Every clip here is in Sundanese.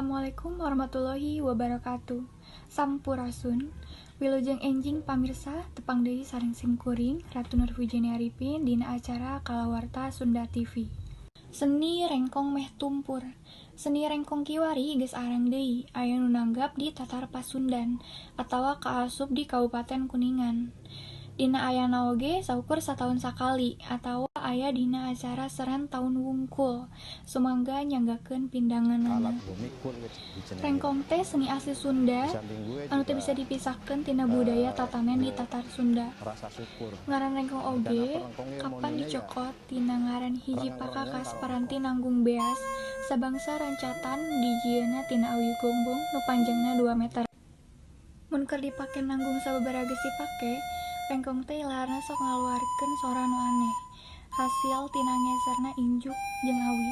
Assalamualaikum warahmatullahi wabarakatuh. Sampurasun. Wilujeng enjing pamirsa, tepang deui sareng simkuring Ratu Nur Fujeni Arifin dina acara Kalawarta Sunda TV. Seni rengkong meh tumpur. Seni rengkong kiwari geus arang deui aya nu nanggap di Tatar Pasundan atawa kaasup di Kabupaten Kuningan. Dina ayana oge saukur sataun sakali atawa aya dina acara seren taun wungkul sumangga nyanggakeun pindanganana. Rengkong teh seni asli Sunda anu teu bisa dipisahkeun tina budaya tatanen di Tatar Sunda. Ngaran rengkong oge kapan dicokot tina ngaran hiji pakakas paranti nanggung beas, sabangsa rancatan dijieunna tina awi gonggong nu panjangna 2 meter. Mun keur dipake nanggung sababaraha geus dipake, rengkong teh ilaharna sok ngaluarkeun sora nu aneh, hasil tina ngeserna injuk jeung awi.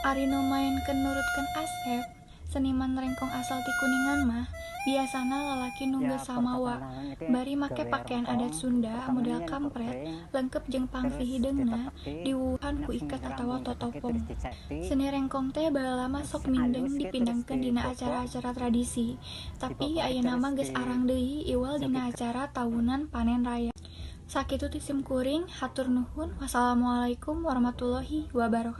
Ari nu maenkeun nurutkeun Asep, seniman rengkong asal ti Kuningan mah, biasana lalaki nu Ya, geus samawa, pertama itu bari make gawe pakean rengkong, adat Sunda pertama model ini kampret, dipotring, lengkep jeung pangsi terus hideungna, diteteki, diwuhan ku nek iket atawa rambung teteki totopong. terus diceti, Seni rengkong teh baheula mah terus sok mindeng alus ke terus dipindangkeun dina dibobok, acara-acara tradisi, tapi dibobok ayeuna terus mah geus arang deui iwal dina dijogetkeun. Acara tahunan panen raya. Sakitu ti simkuring, hatur nuhun. Wassalamualaikum warahmatullahi wabarakatuh.